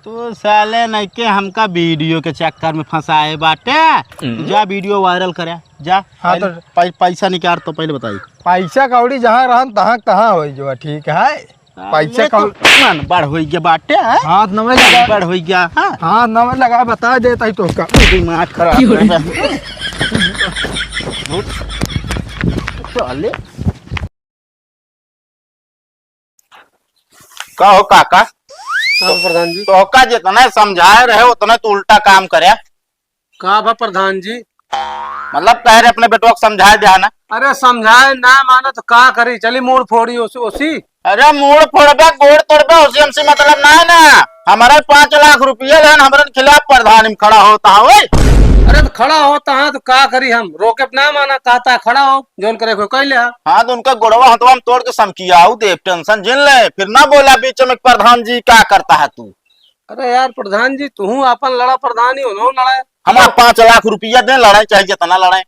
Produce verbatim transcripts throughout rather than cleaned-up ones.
तू साले नइके हमका वीडियो के चक्कर में फंसाए बाटे। हम्म। जा वीडियो वायरल करे, जा। हाँ, पहले तो पै-, पैसा निकाल तो पहले बताई। पैसा कौड़ी जहाँ रहन तहाँ तहाँ होई जो, ठीक है? पैसा साले कौड़ी तो मन बड़ होई गया बाटे, हैं? हाथ नवे लगा। बड़ होई गया, हाँ? हाथ नवे लगा, बता देता ही तो का। दिमाग खराब कर रहा है। साले। का हो काका? का हो प्रधान जी? तोहका जितना समझाए रहे उतना तू उल्टा काम करे। का बा प्रधान जी? मतलब कह रहे अपने बेटवा को समझाए दे ना। अरे समझाए ना माने तो का करी, चली मूड़ फोड़ी ओसी, ओसी। अरे मूड़ फोड़बे, गोड़ तोड़बे, ओसी हमसे मतलब ना है ना। हमारे पाँच लाख रुपया लेन, हमारे खिलाफ प्रधानी में खड़ा होता है ओए। अरे तो खड़ा होता है तो का करी हम, रोके पे ना माना, कहता है खड़ा हो। जौन करे को कह ले। हाँ, तो उनका गोड़वा हथवा हम तोड़ के समकियाऊ देब, टेंशन जिन ले, फिर ना बोला बीच में प्रधान जी का करता है तू। अरे यार प्रधान जी, तू अपन लड़ा प्रधानी, उन्हों लड़ा। हमारा पाँच लाख रुपया दे, लड़ाई चाहे जितना लड़ाई।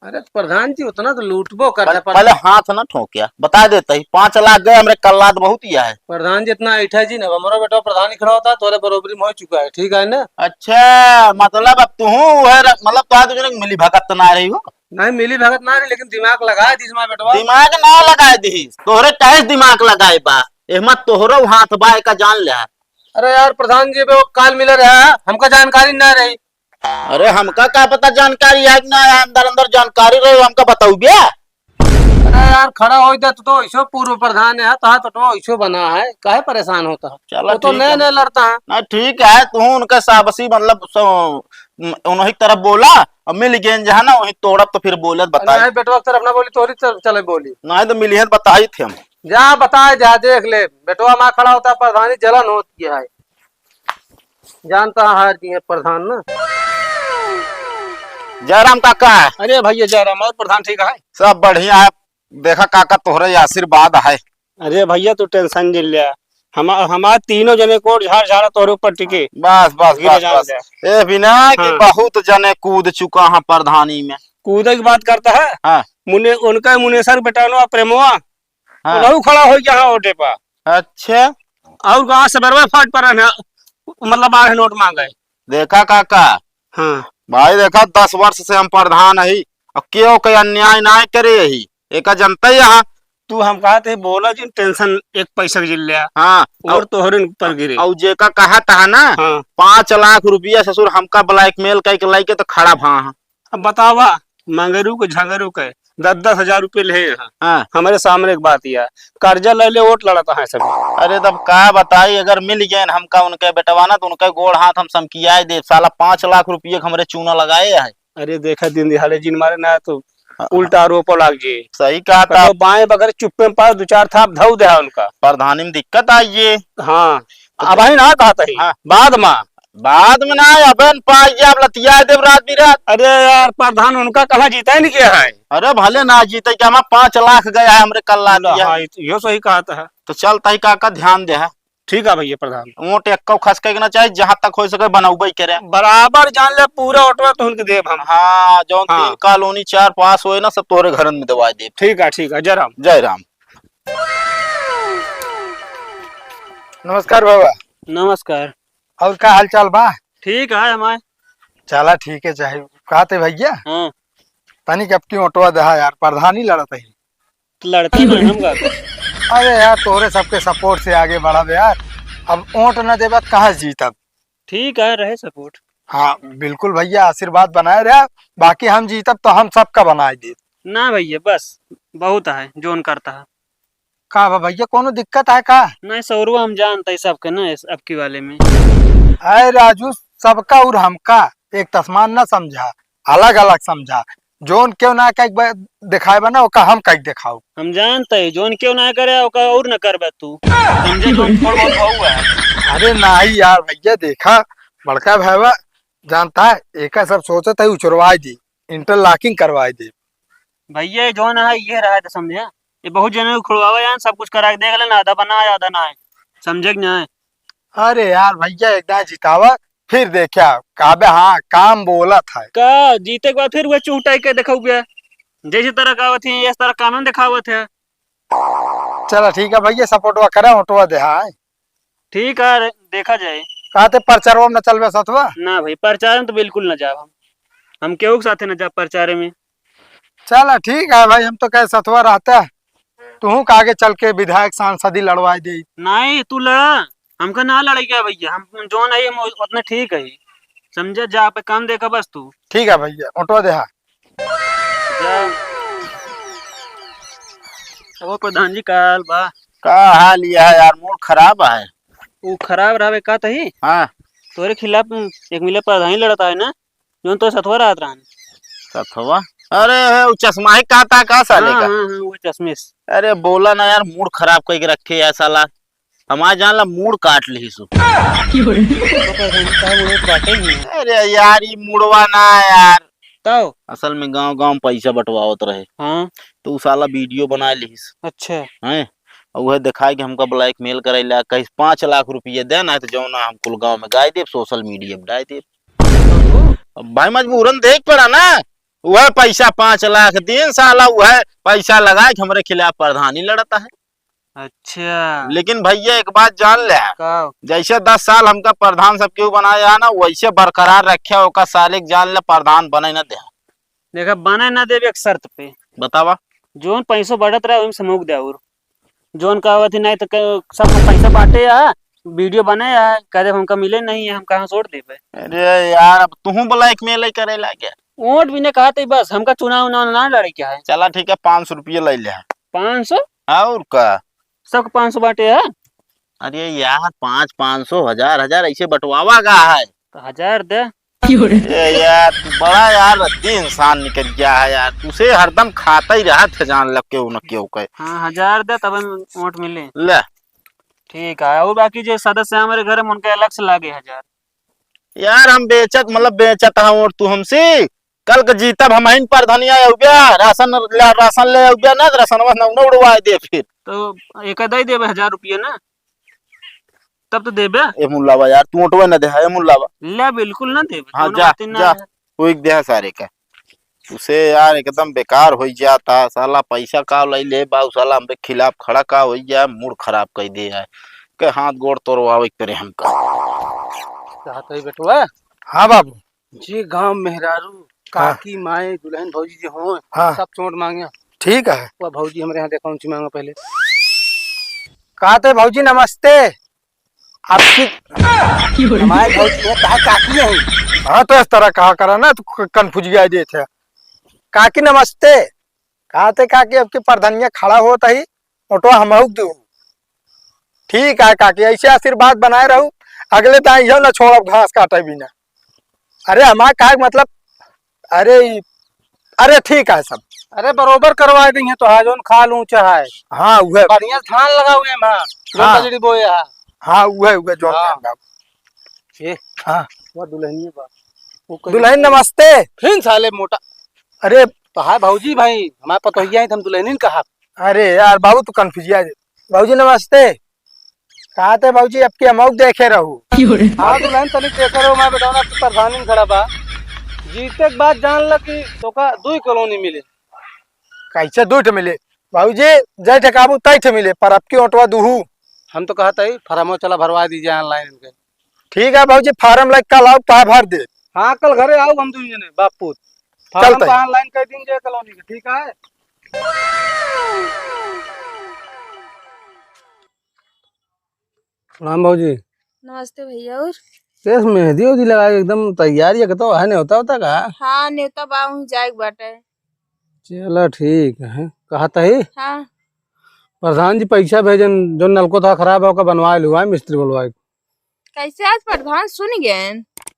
अरे प्रधान जी, उतना तो लूटबो करता पहले, पर पहले हाथ ना ठोंकिया, बता देता ही, पाँच लाख गए हमरे कल्लाद बहुत ही है। प्रधान जी इतना ऐठा जी ना, हमारा बेटा प्रधानी खड़ा होता, तोरे बरोबरी में हो चुका है, ठीक है ना? अच्छा, मतलब अब तू हूँ वह र-, मतलब तो आज मिली भगत तो ना रही हो। नहीं, मिली भगत ना रही, लेकिन दिमाग लगाए दीस हमारे बेटवा। दिमाग ना लगाए दीस, तोहरे काहे दिमाग लगाए बा? एहमा तोहरो हाथ बा, एका जान ले। अरे यार प्रधान जी, वो काल मिला रहा, हमका जानकारी ना रही। अरे हमका का पता जानकारी है कि ना है, अंदर अंदर जानकारी रहे, हमका बताऊ बे। अरे यार खड़ा हो जा, तू तो ऐसो पूर्व प्रधान है, तो तो ऐसो बना है, काहे परेशान होता है? चलो वो तो ठीक नए है। नए लड़ता है। ना ठीक है, तू उनका साबसी मतलब सो, उन्हीं की तरफ बोला, अब मिल गए जहाँ ना, वहीं तोड़ब तो फिर बोलत बताई। नहीं, बेटवा की तरफ ना बोली, तोरी तरफ चले बोली। नहीं तो मिली है, बताई थे हम। जा बताए, जा देख ले, बेटवा माँ खड़ा होता है, प्रधानी जलन होती है, जानता है हार गए प्रधान ना। जयराम काका। अरे भैया जयराम, और प्रधान ठीक है? सब बढ़िया है। देखा काका, तोहरे आशीर्वाद है। अरे भैया, तू टेंशन जिन लिया, हम, हमार तीनों जने कोट झाड़ झाड़ा तोहरे ऊपर टिके। बस, बस, गिरे बस, जान बस। दे। ए बिना कि हाँ। बहुत जने कूद चुका है प्रधानी में। कूदे की बात करता है? हाँ। मुने-, उनका मुनेसर बेटानवा प्रेमवा, हाँ। उनहू खड़ा हो गया है ओटे पर। अच्छा। और गाँव से बरवा फाट पर है, मतलब, आ रहे नोट मांगे। देखा काका, हाँ। भाई देखा, दस वर्ष से हम प्रधान ही, और केहू के अन्याय ना करे ही, एका जनता ही यहाँ। तू हम कहते बोला जिन, टेंशन एक पैसा के जिन लिया। हाँ। और तोहरे पर गिरे। और जेका कहा था ना, हाँ। पाँच लाख रुपया ससुर हमका ब्लैकमेल करके लाइके तो खड़ा भा। अब बतावा, मंगरू के झंगरू के दस दस हजार रुपये ले हैं। हाँ। हमारे सामने एक बात यह, कर्जा ले ले, वोट लड़ता है सब। अरे तब का बताई, अगर मिल गए न हमका उनके बेटवा ना, तो उनके गोड़ हाथ हम समकियाए देब। साला पाँच लाख रुपये के हमरे चूना लगाए है। अरे देखा, दिन दिहाड़े जिन मारे ना तो हाँ। उल्टा आरोप लाग जे। सही कहा था। कहो बाएं बगैर चुप्पे में पास दो चार थाप धौ दे उनका। प्रधानी में दिक्कत आई ये। हाँ, तो अब ही ना कहता ही, हाँ। बाद में। बाद में ना, अबे न पाई, अब लतिया देव रात बिरात। अरे यार, प्रधान उनका कहाँ जीता ही नहीं गया है। अरे भले ना जीते, कि हमारा पाँच लाख गया है हमरे कल्लाद ला, दिया। हाँ, यो सही कहा था। तो चलता ही काका ध्यान दे है। ठीक है भैया प्रधान। वोट एक्को खसके के ना चाहे, जहाँ तक हो सके बनौबे करे। बराबर जान ले, पूरा ओटवा तो उनके देब हम। हाँ, जौन हाँ। तीन कॉलोनी चार पास होए ना, सब तोहरे घरन में दवाई देब। ठीक है, ठीक है, जय राम। जय राम। नमस्कार बाबा। नमस्कार। और का हाल चाल बा? ठीक है हमारे। चला ठीक है, चाहे कहते भैया। हाँ। तनिक अब की ओटवा दहा यार, प्रधानी लड़त ही। लड़ता ना हम का। अरे यार, तोरे सबके सपोर्ट से आगे बढ़ब यार। अब ओट न देबा त कहाँ जीतब? ठीक है, रहे सपोर्ट। हाँ, बिल्कुल भैया, आशीर्वाद बनाए रहा। बाकी हम जीतब तो हम सबका बनाए देब। ना भैया, बस बहुत है, जोन करता है। का बा भैया, कोनो दिक्कत है का? नहीं सौरवा, हम जानते हैं सबके ना, इस, अब की वाले में। अरे राजू, सबका और हमका एक तसमान ना समझा, अलग अलग समझा। जोन केहू ना कह दिखाए बा ना, ओका हम कह दिखाऊ। हम जानते हैं, जोन केहू ना करे, ओका और ना करबे तू। समझे, जोन थोड़ बहुत हुआ है। अरे नहीं यार भैया, देखा, बड़का भैया जानता है, एका सब सोचत है उचरवाए दी, इंटरलॉकिंग करवाए दी। भैया, ये जोन है, ये रहा था, समझे? ये बहुत जने उखड़वावे जान, सब कुछ करा के देख लेना, आधा बना, आधा ना है। समझे कि नहीं? अरे यार भैया, एक दांय जितावा, फिर देखा, कहबे हाँ, काम बोलत है। का जीते के बाद फिर वह चूटाई के देखाऊ बे? जैसे तरह का आवत है, इस तरह काम हम दिखावत है। चला ठीक है भैया, सपोर्टवा करा, ओटवा दे, हाँ। ठीक है, देखा जाए। कहते प्रचारवा में न चलबे सथवा? ना भाई, प्रचार में तो बिल्कुल ना जाब हम। हम केहू के साथे ना जाब प्रचार में। चला ठीक है भाई, हम तो कहे सथवा रहता, तुहू का आगे चल के विधायक सांसदी लड़वाई दे। नहीं, तू लड़ा, हमका ना लड़ाई क्या भैया, हम जौन है हम उतने ठीक है, समझे? जा पे काम देखा बस तू। ठीक है भैया, ओटवा देहा। जा। ओ प्रधान जी, का हाल बा? का हाल यह है यार, मूड खराब है। ऊ खराब रहबे का तही? हाँ। तोरे खिलाफ एक मिले प्रधानी लड़त है ना, जौन तो सथवा रहत रहन। सथवा? अरे, है, ऊ चश्मा ही कहता का साले हाँ, का? हाँ, हाँ, वो चश्मिश। अरे, बोला ना यार, मूड खराब कइके रखे है साला। हमार जान ला मूड़ काट लिहिस उ। तो का करी, साहब, वो बाटे ही नहीं। अरे यार, ई मुड़वा ना यार। तब? असल में गांव गांव में पैसा बंटवावत रहे। हाँ। तो उ साला वीडियो बनाए लिहिस। अच्छा। हैं? और वह दिखाए कि हमका ब्लैकमेल करे ला, कहिस पाँच लाख रुपये दे, ना तो जाओ ना हम कुल गांव में गाय देब, सोशल मीडिया में डाल देब। अब भाई मजबूरन देख पड़ा ना, वह पैसा पाँच लाख दिन साला वह पैसा लगाए के हमरे खिलाफ प्रधानी लड़ता है। अच्छा। लेकिन भैया एक बात जान ले, का? जैसे दस साल हमका प्रधान सब केहू बनाया है ना, वैसे बरकरार रखे, ओका साले के जान ले प्रधान बने न दे। देखा, बने न देबे एक शर्त पे। बतावा। जोन पैसो बढ़त रहे, ओहिम से मुक दे और। जोन का होत ही नहीं तो क-, सब पैसा बांटे या, वीडियो बने या, कह दे हमका मिले नहीं है, हम कहाँ से वोट देबे? अरे यार, अब तुहू ब्लैकमेल ही करे लागे। वोट भी ने कहा थे बस, हमका चुनाव उनाव ना लड़े क्या है? चला ठीक है, पाँच सौ रुपये ले ले। पाँच सौ? और का? सबके पाँच सौ बांटे है? अरे यार, पाँच, पाँच सौ, हजार, हजार ऐसे बंटवावा गा है। तो हजार दे। ए यार, तू बड़ा यार रद्दी इंसान निकल गया है यार। तुसे हरदम खाता ही रहा थे, जान लग केहू न केहू के। हाँ, हजार दे तब हम वोट मिले। ले। ठीक है, और बाकी जो सदस्य है हमारे घर में, उनके अलग से लागे हजार। यार, हम बेचत, मतलब, बेचत है वोट तू हमसे, कल के जीतब हमहिन प्रधनिया अउब्या, राशन ला-, राशन ले अउब्या ना, तो राशनवा ना, ना उड़वाए दे फिर। तो एक दे देबे हजार रुपया ना, तब तो देबे। ए मुल्लावा यार, तू ओटवे ना दे, ए मुल्लावा। ले, बिल्कुल ना देबे, हाँ, कौनो जा, बात ही ना जा, है। तू एक दे सारे का। उसे यार एकदम बेकार होइ जाता, साला पैसा का लाई ले बा, उ साला हमरे खिलाफ खड़ा का होइ गया, मूड खराब कर दे है। के हाथ गोड़ तोड़वावे के पड़े हमका। कहत है बेटवा। हाँ बाबू। जे गांव मेहरारू, हाँ। काकी, माई, दुल्हन, भौजी जे हों, हाँ। सब चोट मांगे। ठीक है। वह भौजी हमरे यहाँ देखा, उनसे मांगा पहले। कहते भौजी नमस्ते। आपकी हमारे भौजी है, कहा काकी है? हाँ, तो इस तरह कहा करा ना, तो क-, कन्फ्यूज गया जे थे। काकी नमस्ते। कहते काकी, अब की प्रधनिया खड़ा होत ही, ओटवा हमहू के दू। ठीक है काकी, ऐसे आशीर्वाद बनाए रहू, अगले दाई यह ना छोड़ब घास काटे बिना। अरे हमार का मतलब, अरे ई, अरे ठीक है सब। अरे बरोबर करवाए देंगे तो है, जौन खाल ऊंचा है। हाँ, उहे। बढ़िया धान लगा हुए हैं, हाँ। जौन हाँ। बजड़ी बोए है। हाँ, उहे, उहे, जौन हाँ। धान बा। ये। हाँ। वह दुल्हनिया बा। वो कहे दुल्हन नमस्ते। फिन साले मोटा। अरे। तो हाय भौजी भाई, हमारे पतोहिया है, तो हम दुल्हनिन कहा। अरे यार, बाबू तू कन्फ्यूजिया जे। भौजी नमस्ते। कहा थे भौजी, अब की हमहू देखे रहू। हाँ दुल्हन, तनिक देखे रहू, मैं बताऊँ ना, अब तो प्रधानी में खड़ा बा। जीते के बाद जान ल कि तोका दुई कॉलोनी मिले। कैसे दुई ठे मिले? भौजी, जय ठेकाबू तय ठे मिले, पर अब की ओटवा दुहू। हम तो कहत ही, फार्मो चला भरवा दीजिए online इनके। ठीक है भौजी, फार्म लेके कल आओ, तोहे भर दे। हाँ, कल घरे आओ, हम दुई जने, बाप पूत। फार्म चलते तो हैं। Online कर दीजिए कॉलोनी के, ठीक है? प्रणाम भौजी। नमस्ते भैया। और? केस मेहंदी उहंदी लगा के एकदम तैयार, ये तो है, नेवता होता का? हाँ, नेवता बा, वहीं जाए के बाटे। चला ठीक है। कहत ही? हाँ। प्रधान जी पैसा भेजन, जो नलको था खराब है, ओका बनवाए लुआए, मिस्त्री बुलवाए। कैसे आज प्रधान सुन गए?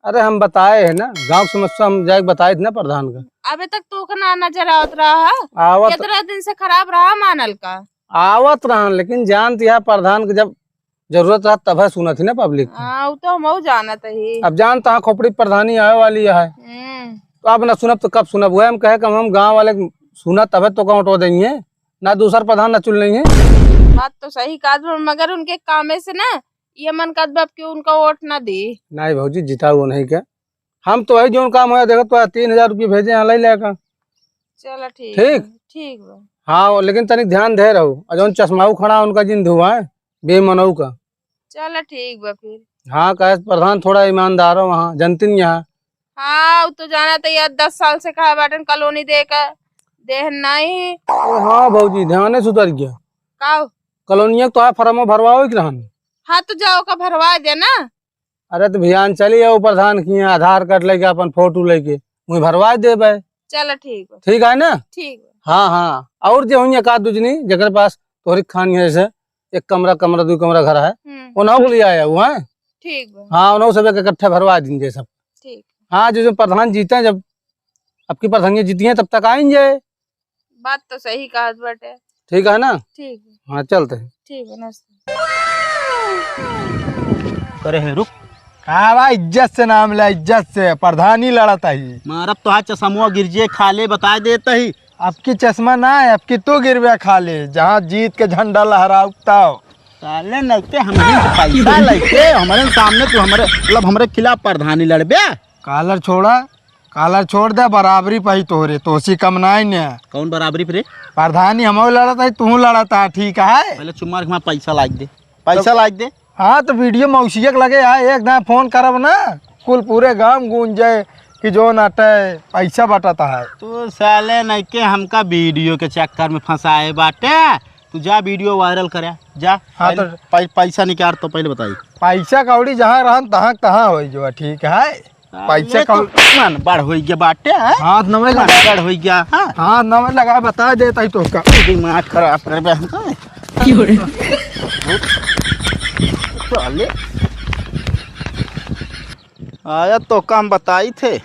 अरे हम बताए है ना, गांव की समस्या हम जाए बताए थे ना प्रधान का। अबे तक तो ओका ना नजर आवत रहा है। आवत कितना दिन से खराब रहा हमार नलका। आवत रहन, लेकिन जानत यहाँ प्रधान के जब जरूरत रहा तब है सुनत ही ना पब्लिक। हाँ, वो तो हम जानत ही। अब जानत हाँ खोपड़ी प्रधानी आवे वाली है। हम्म। तो अब ना सुनब तो कब सुनब? वह हम कहे कि हम गांव वाले सुनत तबे तो ओटवा देंगे, ना दूसर प्रधान ना चुन लेंगे। बात तो सही कहा तुम, मगर उनके कामे से ना ये मन करत बा कि उनका वोट ना दी। नहीं भौजी, जिताऊ नहीं के। हम तो है जौन काम होया, देखत तो तीन हजार रुपये भेजे हैं, ले लेकर। चला ठीक ठीक? बा, ठीक बा। हाँ, लेकिन तनिक ध्यान दे रहू। और जौन चश्माऊ खड़ा उनका जिन धुआए, बेमनऊ का। चला ठीक बा फिर। हाँ, काहे प्रधान थोड़ा ईमानदार हो वहाँ, जनतिन यहाँ। हाँ, उ तो जानत है यार, दस साल से कहा बाटन कॉलोनी दे के, देहन नहीं। अरे हाँ भौजी, ध्याने से उतर गया। का हो? कॉलोनिया तो है, फॉर्म भरवावे के रहन। हाँ, तो जाओ का भरवा दे ना। अरे तो भियान चली आओ प्रधान के यहाँ आधार कार्ड लेके, अपन फोटो लेके, वहीं भरवा देबे। चलो ठीक बा। ठीक है ना? ठीक बा। हाँ, हाँ। और जे हुई एक आध दुजनी, जेकर पास तोहरी खान है, जैसे एक कमरा, कमरा, दो कमरा घर है, हम्म। उन्हों को ले आया हुआ है। ठीक बा। हाँ, उन्हों सब एक इकट्ठे भरवा देंगे सब। ठीक। हाँ, जो, जो प्रधान जीते हैं, जब आपकी प्रधानियाँ जीती हैं, तब तक आएंगे। बात तो सही कहत बाटे। ठीक है ना? ठीक है। हाँ, चलते हैं। ठीक है, नमस्ते। करे है, रुक। का बा, इज्जत से नाम ले, इज्जत से। प्रधानी लड़त ही। मारब तो आज चश्मवा गिर जे, खा ले, बताए देत ही। अब की चश्मा ना है, अब की तू गिरबे खा ले, जहाँ जीत के झंडा लहराऊ तब। साले नइते हमरे से पैसा लेके, हमरे सामने तू हमरे, मतलब हमरे खिलाफ प्रधानी लड़बे? कालर छोड़ा, कालर छोड़ दे, बराबरी पे ही तोहरे, तोसी कम नाई ने। कौन बराबरी पे रे? प्रधानी हमहू लड़त है, तू लड़त है, ठीक है? पहले चुम्मा रख, हमारा पैसा लाइक दे, पैसा लाइक दे। हाँ, तो वीडियो मौसिया के लगे है, एक दाएं फोन करब ना, कुल पूरे गांव गूंज जाए कि जो नाटे पैसा बटाता है। तू साले नइके हमका वीडियो के चक्कर में फंसाए बाटे, तू जा वीडियो वायरल करे, जा। हाँ, पहले तो पै-, पैसा निकाल तो पहले बताई। पैसा कौड़ी जहाँ रहन तहाँ तहाँ होई जो, ठीक है? पैसा अरे, कौड़ी तो मन बड़ होई गया बाटे, हैं? हाथ नवे मन लगा। बड़ होई गया, हाँ? हाथ नवे लगा, बता देता ही तो का। दिमाग खराब कर बे हमका। की हो रे? साले। आया तो काम बताई थे।